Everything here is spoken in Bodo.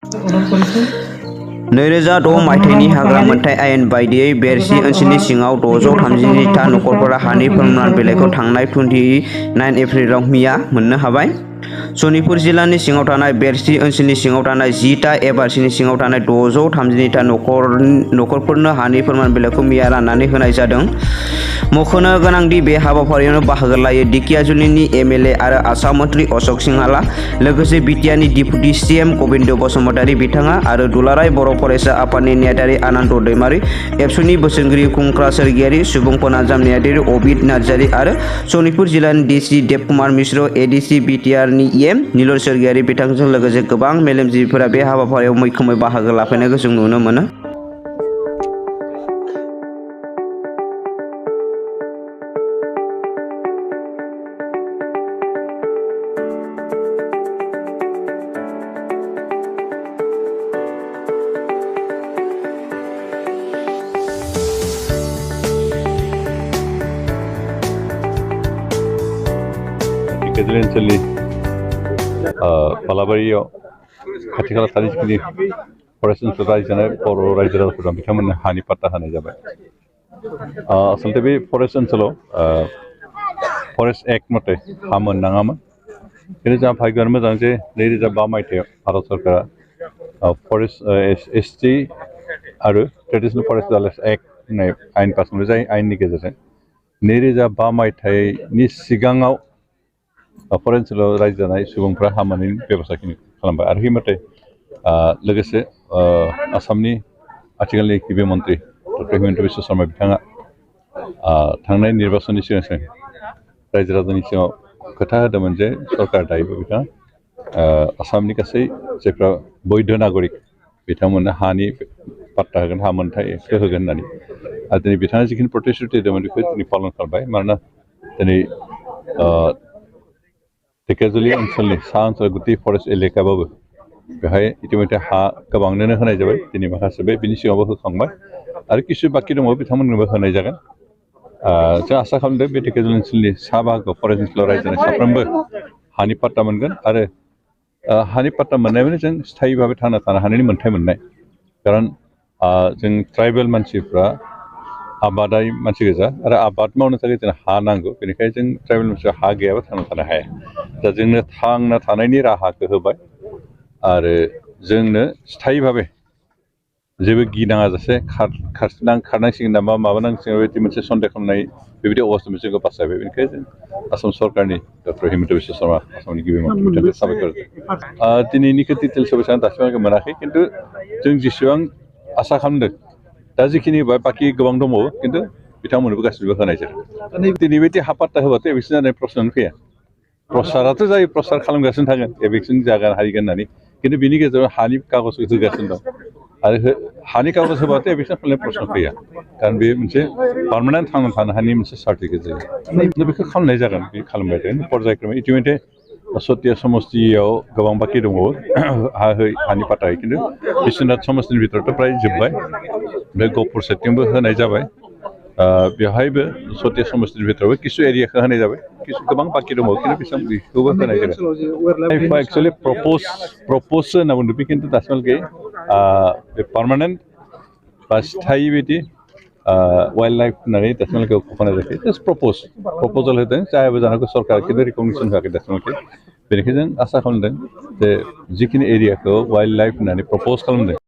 2006 मायथाइनि हाग्रा मोनथाय आयेन बायदियै बेरसि ओनसोलनि सिङाव 632 था नखरफोरा हानि फोरमान बिलाइखौ थांनाय 29 एप्रिलाव मिया मोननो हाबाय। सनितपुर जिल्लानि सिङाव थानाय बेरसि ओनसोलनि सिङाव थानाय 10 था एबारसिनि सिङाव थानाय 632 था नखरफोरनो हानि फोरमान बिलाइखौ मिया राननानै होनाय जादों। मख'नो गोनांदि बे हाबाफारियावनो बाहागो लायो दिकियाजुलिनि एमएलए आरो आसाम मन्त्रि अशोक सिंहाला, लोगोसे बिटिआरनि डिप्युटि सिएम गबिन्द बसुमतारी बिथाङा आरो दुलाराय बर' फरायसा आफादनि नेहाथारि आनन्द दैमारि, एबसुनि बोसोनगिरि खुंख्रा सोरगियारि, सुबुं फोनांजाब नेहाथारि अबिद नार्जारि आरो सनितपुर जिल्लानि डिसि देबकुमार मिश्र, एडिसि बिटिआरनि इएम नीलय सोरगियारि बिथांजों लोगोसे गोबां मेलेमजिबिफोरा बे हाबाफारियाव मैखोमै बाहागो लाफैनायखौ जों नुनो मोनो। गेजेर ओनसोलनि बालाबारियाव खाथि खाला थानाय जिखिनि फरेस्ट ओनसोल रायजो जानाय बर' रायजो राजाफोरा बिथांमोननो हानि पाट्टा होनाय जाबाय। आसलते बे फरेस्ट ओनसोलाव फरेस्ट एक्ट मथे हा मोननाङामोन। खिन्थु जोंहा भाग्यानो मोजां जे 2005 मायथाइयाव भारत सरकारा फरेस्ट एसटि आरो ट्रेडिशनेल फरेस्ट वाइल्डलाइफ एक्ट होननाय आयेन पास खालामनाय, जाय आयेननि गेजेरजों 2005 मायथाइनि सिगाङाव फरेस्ट ओनसोलाव रायजो जानाय सुबुंफ्रा हा मोननायनि बेब'स्थाखिनि खालामबाय। आरो बे मथे लोगोसे आसामनि आथिखालनि गिबि मन्त्रि डक्टर हिमन्त बिश्व शर्मा बिथाङा थांनाय निर्बाचननि सिगां रायजो राजानि सिगाङाव खोथा होदोंमोन जे सरकार दायोबो बिथाङा आसामनि गासै जायफ्रा बैध नागरिक बिथांमोननो हानि पाट्टा होगोन, हा मोनथायखौ होगोन होननानै। आरो दिनै बिथाङा जिखिनि प्रतिश्रुति होदोंमोन बेखौ दिनै पालन खालामबाय। मानोना दिनै धेकियाजुलि ओनसोलनि सा ओनसोल गुदि फरेस्ट एलेकाबाबो बेहाय इतिमध्य हा गोबांनो होनाय जाबाय। दिनै माखासे बिनि सिगाङावबो होखांबाय आरो किसु बाखि दङ बिथांमोननोबो होनाय जागोन। जों आसा खालामदों बे धेकियाजुलि ओनसोलनि सा बाहागोआव फरेस्ट ओनसोलाव रायजो जानाय साफ्रोमबो हानि पाट्टा मोनगोन। आरो हानि पाट्टा मोननाय माने जों स्थायि भाबै थांना थानो हानायनि मोन्थाय मोननाय। खारन जों ट्राइबेल मानसिफ्रा आबादारि मानसि गोजा आरो आबाद मावनो थाखाय जोंनो हा नांगौ। बेनिखायनो जों ट्राइबेल मानसिया हा गैयाबा थांना थानो हाया। दा जोंनो थांना थानायनि राहाखौ होबाय आरो जोंनो स्थायि भाबै जेबो गिनाङा जासे खारनांसिगोन नामा माबानांसिगोन बेबायदि मोनसे सन्देह खालामनाय बेबायदि अबस्थानिफ्राय जोंखौ बासायबाय। बेनिखायनो जों आसाम सरकारनि डक्टर हिमन्त बिश्व शर्मा आसामनि गिबि मन्त्रि बिथांखौ साबायखर होदों। दिनैनिखौ डिटेल्सआव बेसेबां दासिमहालागै मोनाखै, खिन्थु जों जेसेबां आसा खालामदों दा जिखिनि होबाय बाखि गोबां दंबावो, खिन्थु बिथांमोननोबो गासिबो होनाय जादों। दिनै बेबायदि हा पाट्टा होबाथ' एभिक्सन जानाय प्रश्नआनो फैया। प्रसाराथ' जायो, प्रसार खालामगासिनो थागोन एभिक्सन जागोन हायगोन होननानै, खिन्थु बिनि गेजेराव हानि कागजखौ होगासिनो दं। आरो हानि कागज होबाथ' एभिक्सन खालामनाय प्रश्न फैया, खारन बे मोनसे पार्मानेन्ट थांना थानो हानायनि मोनसे सार्टिफिकेट जायो। बेखौ खालामनाय जागोन, बे खालामबाय थागोन पर्यायक्रमै। इतिमध्य सतिया समस्तियाव गोबां बाखि दंबावो हानि पाट्टा, खिन्थु बिश्वनाथ समस्तिनि भितरथ' फ्राय जोब्बाय। बे गहपुर साइडथिंबो होनाय जाबाय। बेवहायबो सतिया समस्तिनि भितरावबो किसु एरियाखौ होनाय जाबाय, किसु गोबां बाखि दङ, खिन्थु बेखौबो होनाय जाबाय। एक्सुवेलि प्रप'ज होनना बुंदों, खिन्थु दासिमहालागै बे पार्मानेन्ट बा स्थायि बिदि वाइल्ड लाइफ होननानै दासिमहालागै होनाय जायाखै। जास्ट प्रप'जाल होदों, जायाबो जानो हागौ सरकारा खिन्थु रिकगनिसन होआखै दासिमहालागै। बेनिखायनो जों आसा खालामदों जे जिखिनि एरियाखौ वाइल्ड लाइफ होननानै प्रप'ज खालामदों